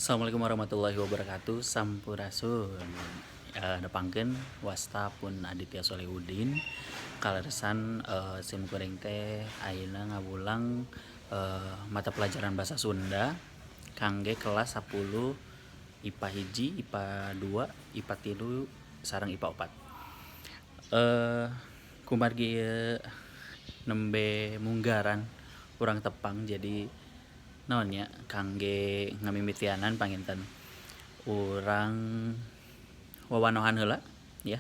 Assalamualaikum warahmatullahi wabarakatuh. Sampurasun. Nepangkeun wasta pun Aditya Solehudin. Kaleresan sim kuring teh ayeuna ngawulang mata pelajaran bahasa Sunda kangge kelas 10 IPA 1, IPA 2, IPA 3 sareng IPA 4. Kumargi ieu nembe munggaran urang tepang, jadi naon nya, kangge ngamimitianan panginten urang wawanohan heula ya,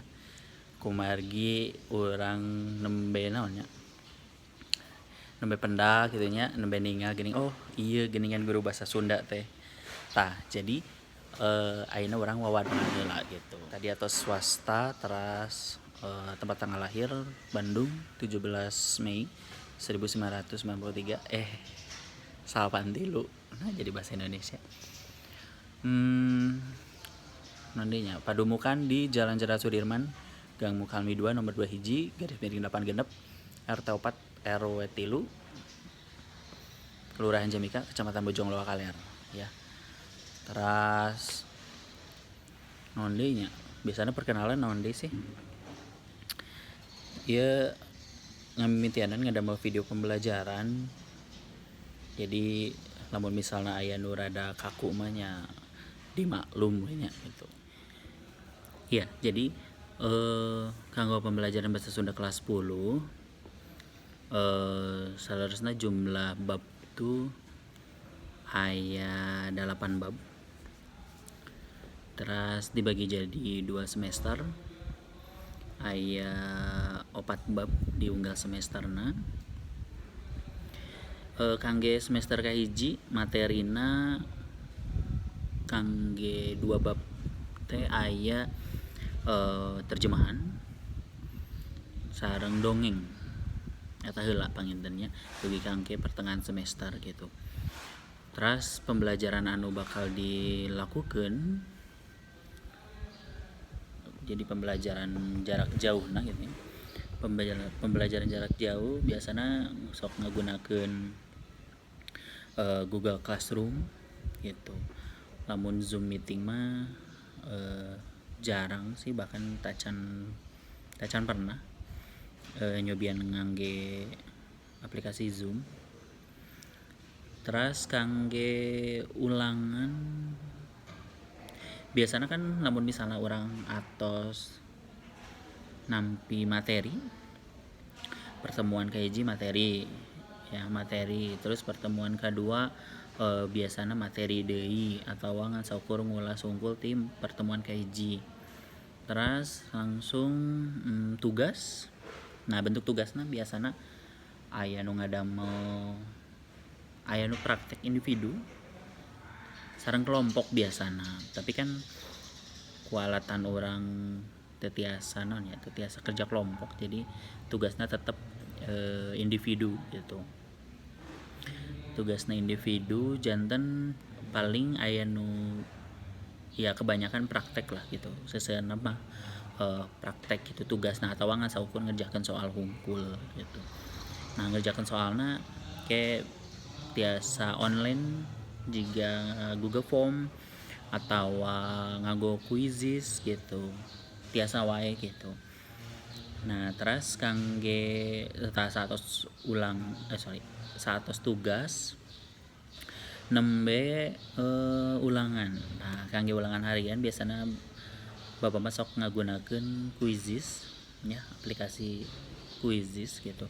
kumargi urang nembe naon nya, nembe pendak kitu nya, nembe ningal geuning, oh ieu geuningan guru bahasa Sunda teh. Tah, jadi ayeuna urang wawanohan heula gitu. Tadi atos wasta, teras tempat tanggal lahir Bandung 17 Mei 1993, 83. Nah, jadi bahasa Indonesia. Naon deui nya, padumukan di Jalan Jenderal Sudirman, Gang Mukalmi 2 nomor 2 hiji /86 RT 4 RW 3, Kelurahan Jamika, Kecamatan Bojongloa Kaler ya. Teras naon deui nya, biasana perkenalan naon deui sih? Ieu ngamimitianan ngadamel video pembelajaran. Jadi lamun misalna aya nu rada kaku mah nya dimaklum we nya gitu. Ya, jadi kanggo pembelajaran bahasa Sunda kelas 10, saleresna jumlah bab tuh aya 8 bab. Teras dibagi jadi 2 semester. Aya 4 bab di unggal semesterna. Kangge semester kahiji materina kangge 2 bab teh aya terjemahan sareng dongeng. Eta heula panginten nya dugi kangge pertengahan semester gitu. Teras pembelajaran anu bakal dilakukeun jadi pembelajaran jarak jauh nah gitu ya. Pembelajaran jarak jauh biasana sok ngagunakeun Google Classroom gitu. Lamun Zoom meeting mah jarang sih, bahkan tacan tacan pernah nyobian ngangge aplikasi Zoom. Teras kangge ulangan biasana kan lamun misalna urang atos nampi materi, pertemuan kahiji materi ya, materi, terus pertemuan kadua biasana materi deui atawa ngan saukur ngulas hungkul ti pertemuan kahiji. Teras langsung tugas. Nah, bentuk tugasna biasana aya nu ngadamel, aya nu praktek individu sareng kelompok biasana. Tapi kan kualatan urang teu tiasa naon ya, teu tiasa kerja kelompok, jadi tugasna tetep individu gitu. Tugasna individu janten paling aya nu ya kebanyakan praktek lah gitu. Seseueurna mah praktek gitu tugasna atawa ngan saukur ngerjakeun soal hungkul gitu. Nah, ngerjakeun soalna ke tiasa online jiga Google Form atawa nganggo Quizizz gitu, tiasa wae gitu. Nah, teras kangge tah saatos ulang, sorry, saatos tugas nembe ulangan. Nah, kangge ulangan harian biasana bapak mah sok ngagunakeun Quizizz ya, aplikasi Quizizz gitu.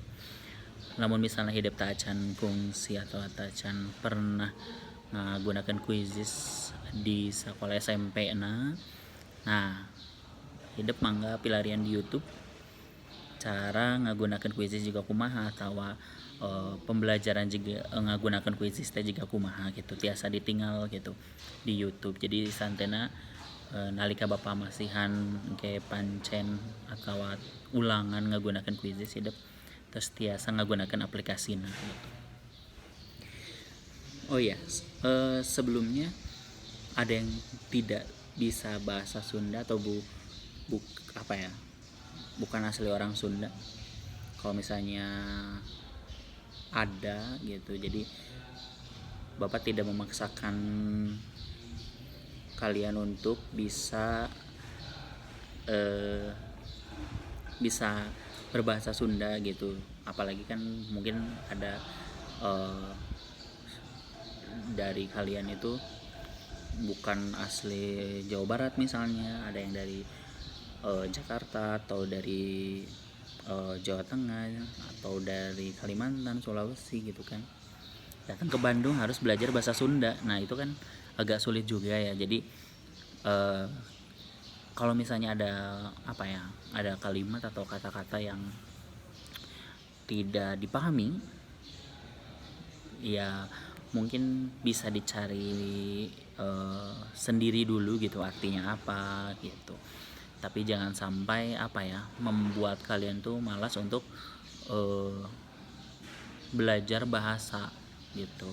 Lamun misalna hidep tacan kungsi atau tacan pernah ngagunakeun Quizizz di sakola SMP na, nah hidep mangga pilarian di YouTube cara ngagunakeun Quizizz juga kumaha atawa pembelajaran juga ngagunakeun Quizizz teh jiga kumaha gitu, tiasa ditinggal gitu di YouTube. Jadi santena nalika bapak masihan ke pancen atawa ulangan ngagunakeun Quizizz, hidep terus tiasa ngagunakeun aplikasina gitu. Oh iya, sebelumnya ada yang tidak bisa bahasa Sunda atau bu, buk apa ya, bukan asli orang Sunda? Kalau misalnya ada gitu, jadi bapak tidak memaksakan. kalian untuk bisa bisa berbahasa Sunda gitu. Apalagi kan mungkin ada dari kalian itu bukan asli Jawa Barat misalnya, ada yang dari Jakarta atau dari Jawa Tengah atau dari Kalimantan, Sulawesi gitu kan. Datang ke Bandung harus belajar bahasa Sunda. Nah, itu kan agak sulit juga ya. Jadi kalau misalnya ada apa ya, ada kalimat atau kata-kata yang tidak dipahami, ya mungkin bisa dicari sendiri dulu gitu artinya apa gitu. Tapi jangan sampai apa ya, membuat kalian tuh malas untuk belajar bahasa gitu,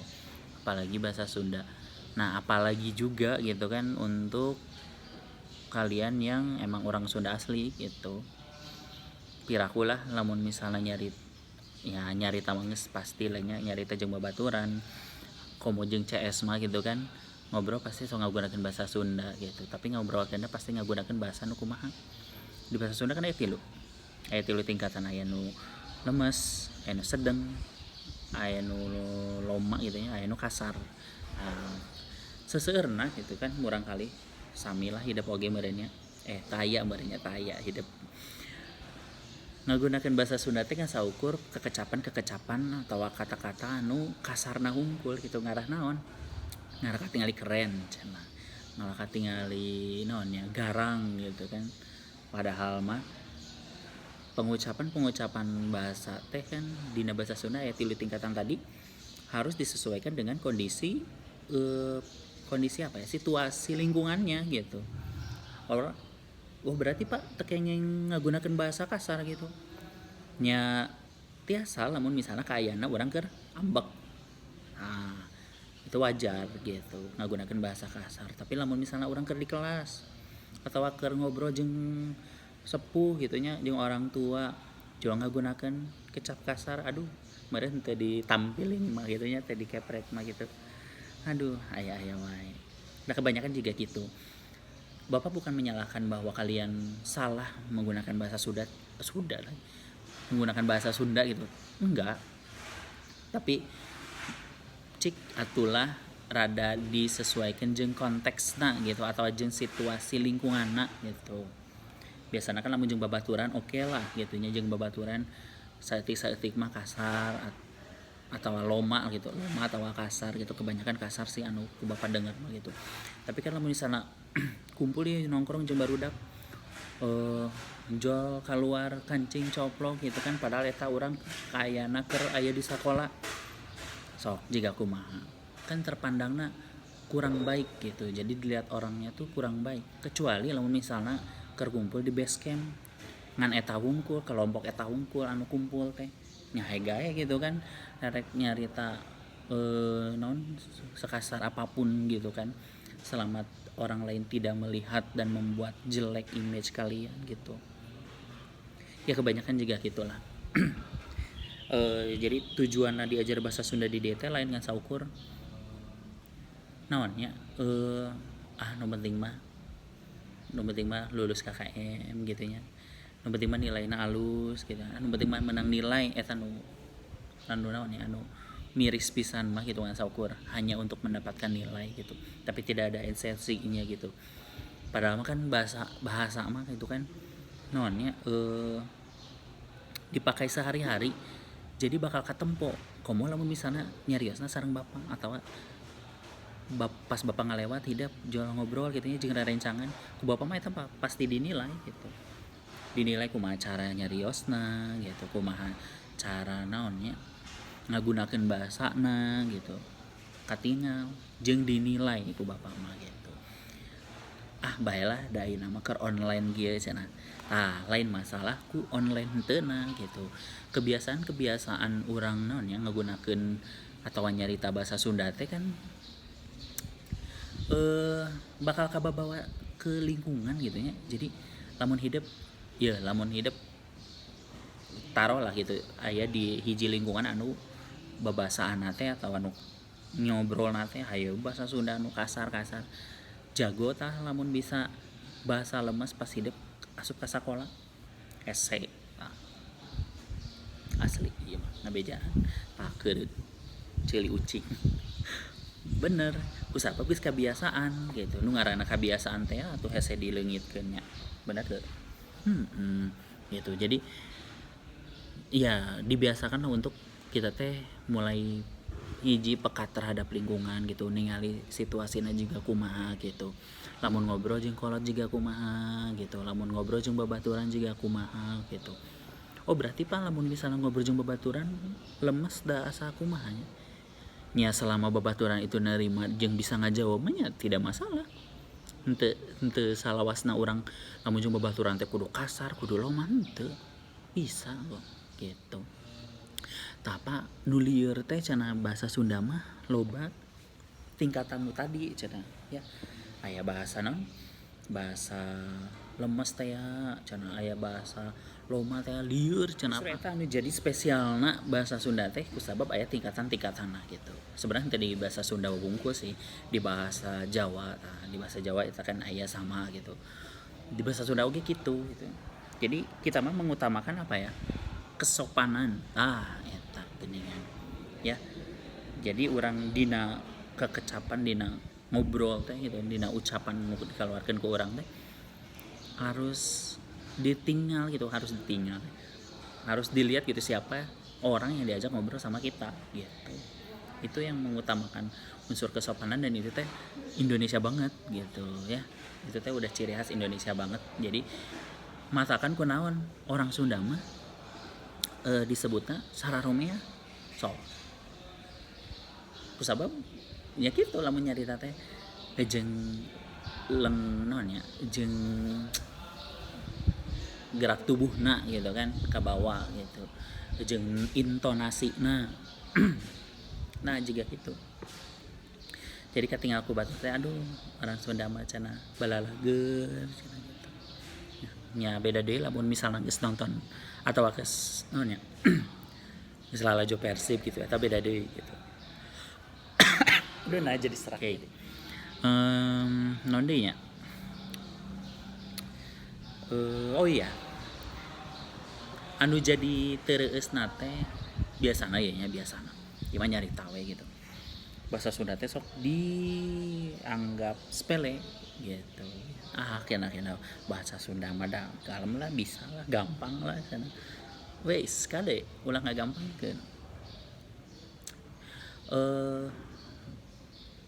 apalagi bahasa Sunda. Nah, apalagi juga gitu kan untuk kalian yang emang orang Sunda asli gitu. Piraku lah lamun misalnya nyari, ya nyari geus pasti lah nya, nyarita jeung babaturan komo jeung CS mah gitu kan, ngobrol pasti sok ngagunakeun bahasa Sunda gitu. Tapi ngobrolkeunna pasti ngagunakeun bahasa nu kumaha. Di bahasa Sunda kan aya tilu tingkatan, aya nu lemes, aya nu sedeng, aya nu loma gitu nya, aya nu kasar. Seseueurna gitu kan murang kali samilah hidep oge meureun nya, taya meureun nya, taya hidep ngagunakeun bahasa Sunda teh kan saukur kekecapan-kekecapan atawa kata-kata anu kasarna hungkul gitu. Ngarah naon, ngarah katingali keren cenah, ngarah katingali naon nya, garang gitu kan. Padahal mah pengucapan-pengucapan bahasa teh kan dina bahasa Sunda aya tilu tingkatan tadi, harus disesuaikan dengan kondisi kondisi apa ya, situasi lingkungannya gitu. Or, oh berarti Pak teu kenging ngagunakeun bahasa kasar gitu nya, tiasa lamun misalnya kaayana urang keur ambek, nah itu wajar gitu ngagunakeun bahasa kasar. Tapi lamun misalnya urang keur di kelas atau keur ngobrol jeung sepuh gitu nya, jeung orang tua, jual ngagunakeun kecap kasar, aduh meureun teu ditampiling mah gitu nya, teu dikepret mah gitu. Aduh, aya-aya wae. Nah, kebanyakan juga gitu. Bapak bukan menyalahkan bahwa kalian salah menggunakan bahasa Sunda, Sunda lagi, menggunakan bahasa Sunda gitu, enggak. Tapi cik atulah rada disesuaikan jeung konteksna gitu atau jeung situasi lingkunganna gitu. Biasanya kan lamun jeung babaturan oke lah gitu nya, jeung babaturan saeutik-saeutik mah kasar atau loma gitu, loma atau kasar gitu, kebanyakan kasar sih anu ku bapak denger mah gitu. Tapi kan lamun misalnya kumpul ya nongkrong jeung barudak, jol keluar kancing coplok gitu kan, padahal eta urang kayana keur aya di sakola, sok jiga kumaha kan terpandangna kurang baik gitu. Jadi dilihat orangnya tuh kurang baik, kecuali lamun misalnya keur kumpul di base camp ngan eta hungkul, kelompok eta hungkul anu kumpul teh nya gae gitu kan, rek nyarita naon sekasar apapun gitu kan, selama orang lain tidak melihat dan membuat jelek image kalian gitu ya. Kebanyakan juga gitulah. Jadi tujuanna diajar bahasa Sunda di DT lain ngan saukur naon nya, nu penting mah, nu penting mah lulus KKM gitu nya, nu penting mah nilaina alus gitu, nu penting mah menang nilai eta nu anu naon ya, anu miris pisan mah gitu kan, saukur hanya untuk mendapatkan nilai gitu tapi tidak ada esensinya gitu. Padahal mah kan bahasa mah itu kan naon nya, dipakai sehari-hari, jadi bakal katempo. Komo lamun misalnya nyariosna sareng bapak atau pas bapak ngalewat hidep jual ngobrol gitu nya jeung rerencangan ku bapak mah eta pasti dinilai gitu. Dinilai kumaha cara nyariosna gitu, kumaha cara naonnya ngagunakeun bahasana gitu, katingal jeung dinilai ku bapak mah gitu. Ah baelah da ayeuna mah keur online kieu cenah. Tah lain masalah ku online henteu na gitu. Kebiasaan-kebiasaan urang naon nya ngagunakeun atawa nyarita bahasa Sunda teh kan bakal kababawa ke lingkungan gitu nya. Jadi lamun hidep ya, lamun hidep taruhlah gitu aya di hiji lingkungan anu babasaan teh atau anu ngobrol teh hayo bahasa Sunda anu kasar-kasar, Jago tah lamun bisa bahasa lemes pas hidep asup ka sakola hese tah. Asli ieu mah ngabejaan tah keureut ceuli ucing. Bener kusabab geus kabiasaan gitu nu ngaranna kabiasaan teh atuh hese dileungitkeun nya. Bener teu? Gitu. Jadi ya dibiasakan untuk kita teh mulai hiji peka terhadap lingkungan gitu, ningali situasina juga kumaha gitu. Lamun ngobrol jeung kolot juga kumaha gitu, lamun ngobrol jeung babaturan juga kumaha gitu. Oh berarti Pak lamun misalnya ngobrol jeung babaturan lemes da asa kumaha nya. Nya selama babaturan itu nerima jeung bisa ngajawab mah nya tidak masalah. Henteu salawasna urang lamun jeung babaturan teh kudu kasar, kudu lomah, henteu. Bisa kok gitu. Tapa nu lieur teh cenah bahasa Sunda mah loba tingkatan nu tadi cenah ya. Aya bahasa naon? Bahasa lemes teh ya, cenah aya bahasa loma teh lieur cenah apa. Eta anu jadi spesialna bahasa Sunda teh kusabab aya tingkatan-tingkatanna gitu. Sebenarnya teh di bahasa Sunda wungkul sih, di bahasa Jawa, nah, di bahasa Jawa eta kan aya sama gitu. Di bahasa Sunda oge kitu gitu. Jadi kita mah mengutamakan apa ya? Kesopanan. Ah, eta geuningan. Ya. Jadi urang dina kekecapan, dina ngobrol teh gitu, dina ucapan nu dikeluarkeun ku urang teh harus ditinggal gitu, harus ditinggal. Harus dilihat gitu siapa orang yang diajak ngobrol sama kita gitu. Itu yang mengutamakan unsur kesopanan dan itu teh Indonesia banget gitu ya. Itu teh udah ciri khas Indonesia banget. Jadi matakan kunaon orang Sunda mah disebutna sararomea sok. Kusabab ya kitu lamun nyarita teh jeung leng naon nya jeung gerak tubuhna gitu kan kabawa gitu jeung intonasina. Nah jiga kitu. Jadi katinggal ku batur teh aduh orang Sunda mah cenah balalageun cenah gitu. Nya beda deui lamun misalna geus nonton atau geus naon nya geus lalajo Persib gitu eta beda deui gitu. Udah nah jadi serak kayak gitu. Naon deui nya? Oh iya. Anu jadi tereueusna teh biasana ya nya biasana. Gimana nyarita we gitu. Bahasa Sunda teh sok dianggap sepele gitu. Ah kena bahasa Sunda mah da kalem lah, bisa lah, gampang lah cenah. Wes kade ulah ngagampangkeun.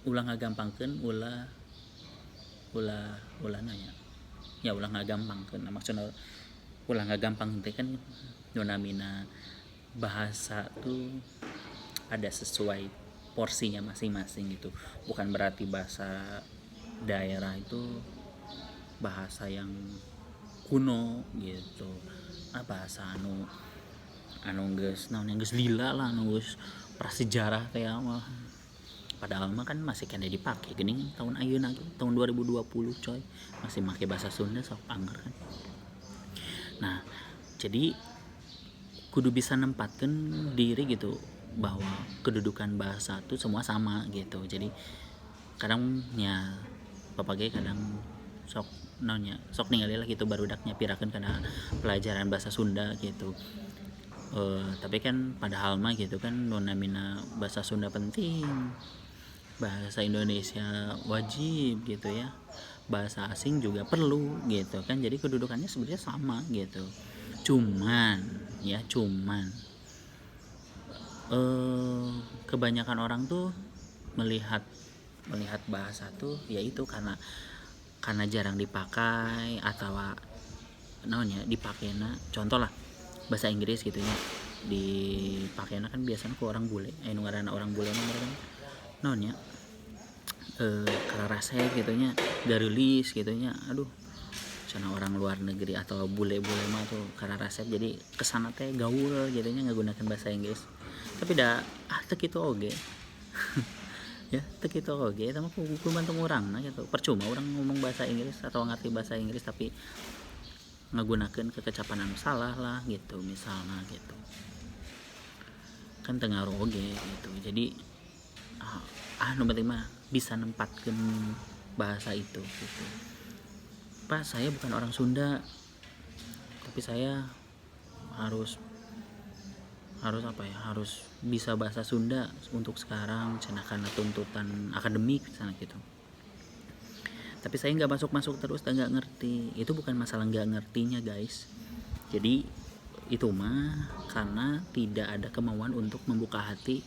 Ulah ngagampangkeun, ulah ulah nanya. Ya ulah ngagampangkeun. Nah, maksudna ulah ngagampang teh kan nu namina bahasa tuh ada sesuai porsinya masing-masing gitu. Bukan berarti bahasa daerah itu bahasa yang kuno gitu. Ah bahasa anu geus naon geus lila lah, anu geus prasejarah teh mah. Padahal mah kan masih kena dipake geuning tahun ayeuna tahun 2020 coy. Masih make bahasa Sunda sok angger kan. Nah, jadi kudu bisa nempatkeun diri gitu bahwa kedudukan bahasa itu semua sama gitu. Jadi kadang nya bapak ge kadang sok naonnya sok ningali lah gitu barudaknya pirakeun kana pelajaran bahasa Sunda gitu. Tapi kan padahal mah gitu kan nu namina bahasa Sunda penting, bahasa Indonesia wajib gitu ya, bahasa asing juga perlu gitu kan. Jadi kedudukannya sebenarnya sama gitu. Cuman kebanyakan orang tuh melihat bahasa tuh ya itu karena jarang dipakai atau naon ya dipakena. Contoh lah bahasa Inggris gitu ya dipakena kan biasanya ku orang bule, nu ngaranna orang bule mah mereka naon ya kararasep gitu nya, gareulis gitu nya. Aduh cenah orang luar negeri atau bule-bule mah tuh kararasep, jadi kesana teh gaul gitu nya ngagunakeun bahasa Inggris. Tapi da teu kitu oge. Ya teu kitu oge eta mah kumantung urangna gitu. Percuma urang ngomong bahasa Inggris atau ngerti bahasa Inggris tapi ngagunakeun kekecapan anu salah lah gitu misalnya gitu. Kan teu ngaruh oge gitu. Jadi nu penting mah bisa nempatkeun bahasa itu gitu. Pak, saya bukan orang Sunda, tapi saya harus apa ya, harus bisa bahasa Sunda untuk sekarang cenah karena tuntutan akademik misalnya gitu. Tapi saya nggak masuk-masuk terus dan nggak ngerti. Itu bukan masalah nggak ngertinya guys. Jadi itu mah karena tidak ada kemauan untuk membuka hati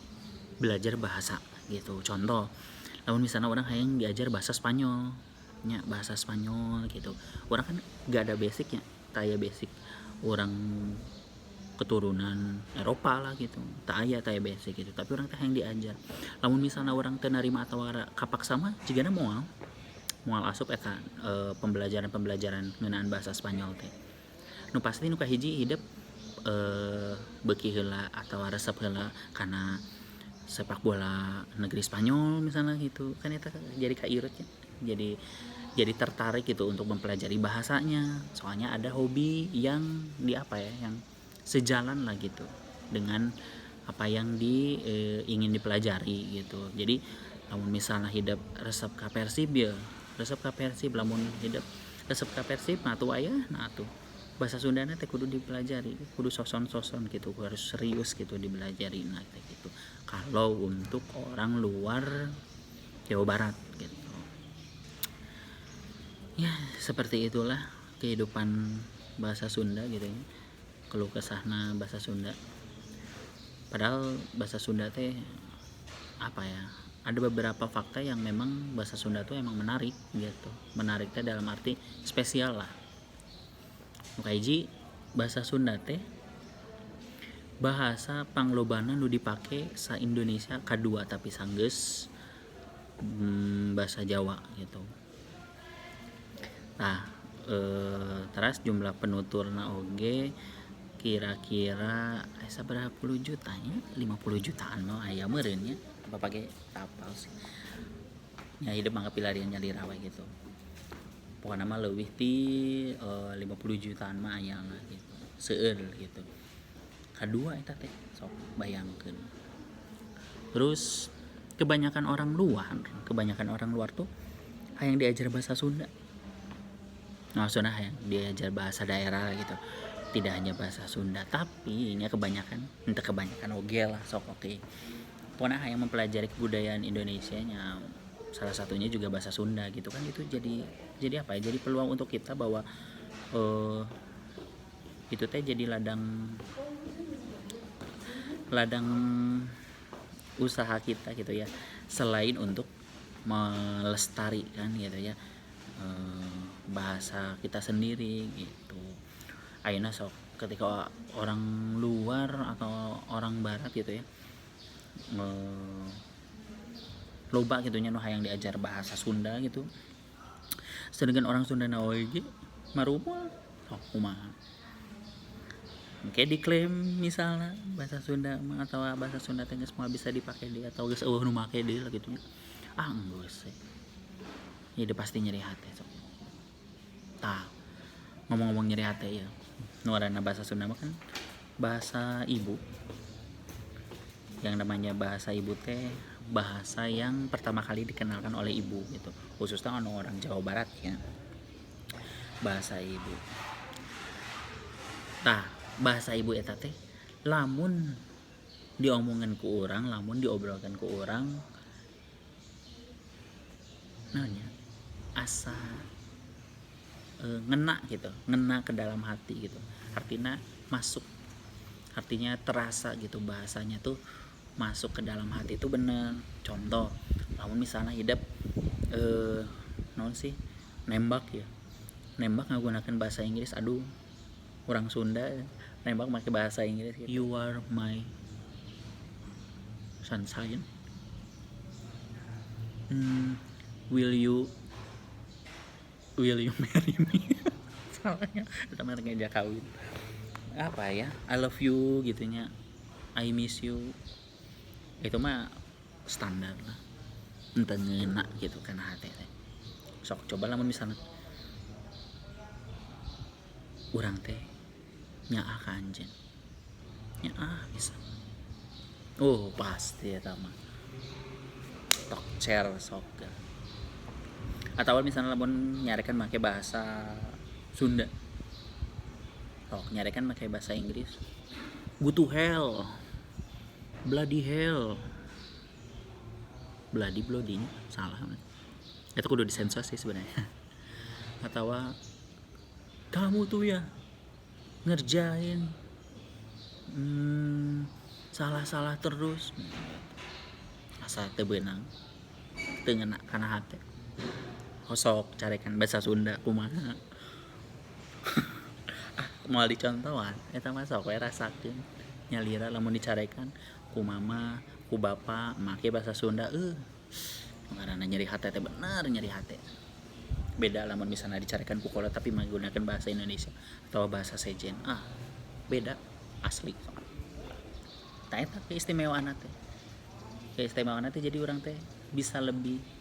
belajar bahasa gitu. Contoh, lamun misalnya orang hayang diajar bahasa Spanyol, nya bahasa Spanyol gitu. Orang kan nggak ada basicnya, kayak basic orang keturunan Eropa lah gitu, tak aya kayak basic gitu. Tapi orang teh hayang diajar. Lamun misalnya orang teu narima atau kapaksa mah jigana moal asup eta pembelajaran-pembelajaran ngeunaan bahasa Spanyol teh. Nu pasti nu kahiji hidep beuki heula atau resep heula kana sepak bola negeri Spanyol misalnya gitu. Kan eta jadi kairut nya. Jadi tertarik gitu untuk mempelajari bahasanya. Soalnya ada hobi yang di apa ya, yang sejalan lah gitu dengan apa yang ingin dipelajari gitu. Jadi lamun misalnya hidup resep ka Persib ya, resep ka Persib, lamun hidup resep ka Persib nah tuh aya, nah tuh bahasa Sundana teh kudu dipelajari, kudu soson-soson gitu, harus serius gitu dipelajari nah gitu. Kalau untuk orang luar Jawa Barat gitu. Ya, seperti itulah kehidupan bahasa Sunda gitu ya. Keluh kesahna bahasa Sunda. Padahal bahasa Sunda teh apa ya? Ada beberapa fakta yang memang bahasa Sunda tuh emang menarik gitu. Menarik teh dalam arti spesial lah. Nu kahiji bahasa Sunda teh bahasa panglobana nu dipake sa Indonesia kadua tapi sanggeus bahasa Jawa gitu. Nah, terus jumlah penuturna oge kira-kira sabaraha puluh jutanya, 50 jutaan mah aya meureun nya. Bapak ge apal sih. Nya hidup mah pilarian nyalira we gitu. Pokona mah leuwih ti 50 jutaan mah aya lah gitu. Seueur gitu. Kadua eta teh sok bayangkeun. Terus kebanyakan orang luar tuh hayang diajar bahasa Sunda. Nah, maksudnya hayang diajar bahasa daerah gitu. Tidak hanya bahasa Sunda, tapi ini kebanyakan, entah kebanyakan oge lah sok oke. Pokoknya hayang mempelajari kebudayaan Indonesia nya, salah satunya juga bahasa Sunda gitu kan. Itu jadi apa ya? Jadi peluang untuk kita bahwa itu teh jadi ladang usaha kita gitu ya, selain untuk melestarikan gitu ya bahasa kita sendiri gitu. Ayeuna sok ketika orang luar atau orang barat gitu ya loba gitu nya nu hayang diajar bahasa Sunda gitu, sedangkan orang Sunda na oge marumul sok kumaha. Oke, diklaim misalnya bahasa Sunda atau bahasa Sunda teh geus moal bisa dipake deui atau geus eueuh nu make deui lah gitu nya. Ah geus we. Ya udah pasti nyeri hati sok. Tah, ngomong-ngomong nyeri hati ya. Nu ngaranna bahasa Sunda mah kan bahasa ibu. Yang namanya bahasa ibu teh bahasa yang pertama kali dikenalkan oleh ibu gitu. Khususnya anu orang Jawa Barat ya. Bahasa ibu. Tah, bahasa ibu eta teh lamun diomongin ku urang, lamun diobrolkan ku urang naonnya asa ngena gitu, ngena ke dalam hati gitu. Artinya masuk, artinya terasa gitu, bahasanya tuh masuk ke dalam hati itu bener. Contoh, lamun misalnya hidup naon sih, nembak ya, nembak ngagunakeun bahasa Inggris, aduh orang Sunda nembak pakai bahasa Inggris gitu. You are my sunshine. Will you marry me? Salahnya sama ngajak kawin. Apa ya? I love you gitunya. I miss you. Itu mah standar lah. Entah ngena gitu kan hati teh. Sok coba lamun misalnya urang teh nyaah ka anjeun. Nyaah bisa. Oh, pasti eta mah. Tok cer sok. Atau misalnya lamun nyarekan make bahasa Sunda, oh nyarekan make bahasa Inggris, go to hell, bloody hell, bloody bloody salah, itu kudu disensor sih sebenarnya. Atau kamu tuh ya ngerjain salah-salah terus, asa teu beunang, teu ngena kana hate. Sok carekan bahasa Sunda kumaha. Ah, moal dicontohan eta mah sok we rasakeun nyalira lamun dicarekan ku mama, ku bapa make bahasa Sunda, ngaranna nyeri hate teh bener nyeri hate. Beda lamun misalnya dicarekan ku kolot tapi menggunakan bahasa Indonesia atau bahasa sejen, ah beda asli. Tah eta keistimewaan teh, keistimewaan teh jadi urang teh bisa lebih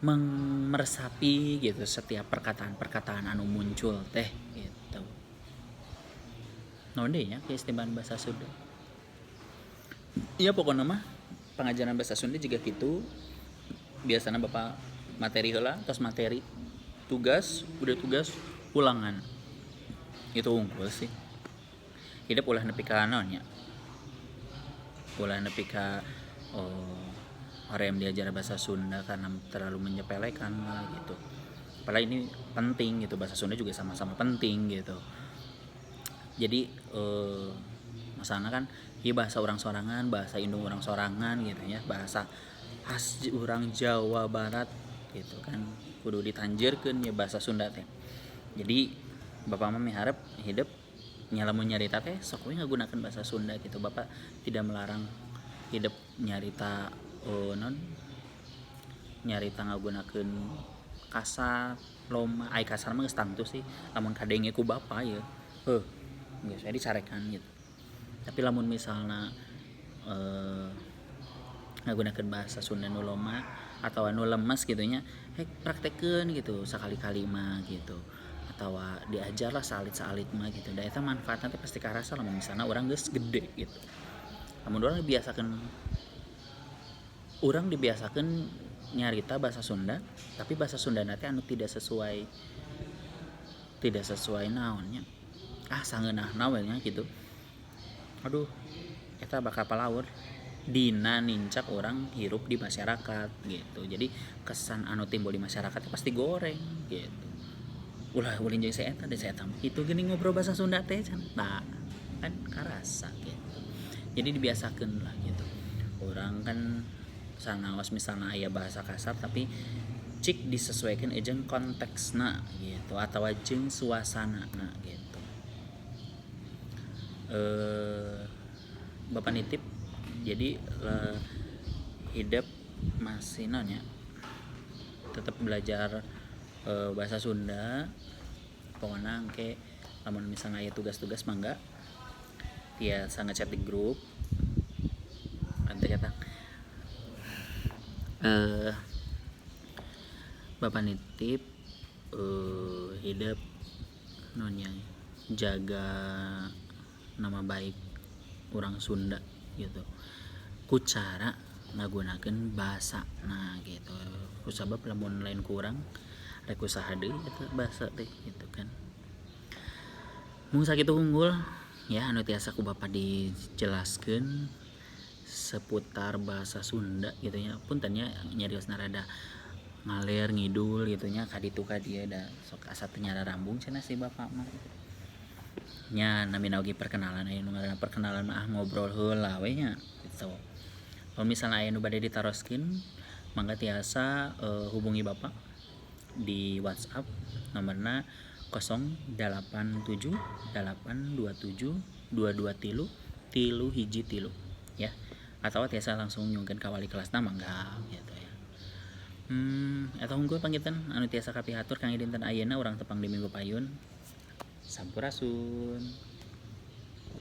meresapi gitu setiap perkataan-perkataan anu muncul teh gitu. Naon deui nya keistimewaan bahasa Sunda? Iya pokoknya mah pengajaran bahasa Sunda juga gitu. Biasanya bapak materi heula, tos materi, tugas, udah tugas, ulangan. Itu unggul sih. Hidup ulah nepi ka naon nya? Ulah nepi ka orang yang diajar bahasa Sunda karena terlalu menyepelekan lah gitu. Padahal ini penting gitu, bahasa Sunda juga sama-sama penting gitu. Jadi masalahnya kan ieu bahasa urang sorangan, bahasa indung urang sorangan gitu ya, bahasa khas urang Jawa Barat gitu kan, kudu ditanjeurkeun ya bahasa Sunda teh. Jadi bapak mah miharep hidup nya lamun nyarita teh sok we ngagunakeun bahasa Sunda gitu. Bapak tidak melarang hidup nyarita non nyarita ngagunakeun kasar loma, ai kasar mah geus tangtu sih lamun kadenge ku bapa ye, heuh geus we dicarekan gitu. Tapi lamun misalna ngagunakeun bahasa Sunda nu loma atau nu lemes gitu nya, hek praktekeun gitu sakali-kali mah gitu, atawa diajar lah saalit-saalit mah gitu. Da eta manfaatna teh pasti karasa lamun misalna urang geus gede gitu. Lamun urang dibiasakeun nyarita bahasa Sunda, tapi bahasa Sunda teh anu tidak sesuai naonnya, ah sangeunahna we nya gitu. Aduh, eta bakal palaur dina nincak orang hirup di masyarakat gitu. Jadi kesan anu timbul di masyarakat pasti goreng gitu. Ulah ulin jeung si eta, da si eta mah kitu geuning ngobrol bahasa Sunda teh can. Nah, kan karasa gitu. Jadi dibiasakeun lah gitu. Urang kan sanaos misalna aya bahasa kasar tapi cik disesuaikan jeung konteksna gitu atawa jeung suasanana gitu. Bapak nitip jadi hidup masih nanya tetap belajar bahasa Sunda. Pokoknya engke lamun misalnya aya tugas-tugas mangga tiasa ngechat di grup nanti kata Bapak nitip hidup nonya jaga nama baik orang Sunda gitu ku cara ngagunakeun bahasa nah gitu. Kusabab lamun lain kurang rek usaha deui eta bahasa teh gitu kan. Mung sakitu unggul ya anu tiasa ku Bapak dijelaskeun seputar bahasa Sunda gitu nya. Punten nya nyariosna rada ngaler ngidul gitu nya ka ditu ka dieu da sok asa teu nyararambung cenah si Bapak mah. Nya namina oge perkenalan aya nu ngaranna perkenalan mah ngobrol heula we nya gitu. Kalau misalnya aya nu bade ditaroskeun mangga tiasa hubungi Bapak di WhatsApp nomorna 087 827 223 313 ya, atau tiasa langsung nyungkeun ka wali kelasna mangga gitu ya. Eta unggul panginten anu tiasa kapihatur kangge dinten ayeuna urang tepang di minggu payun. Sampurasun.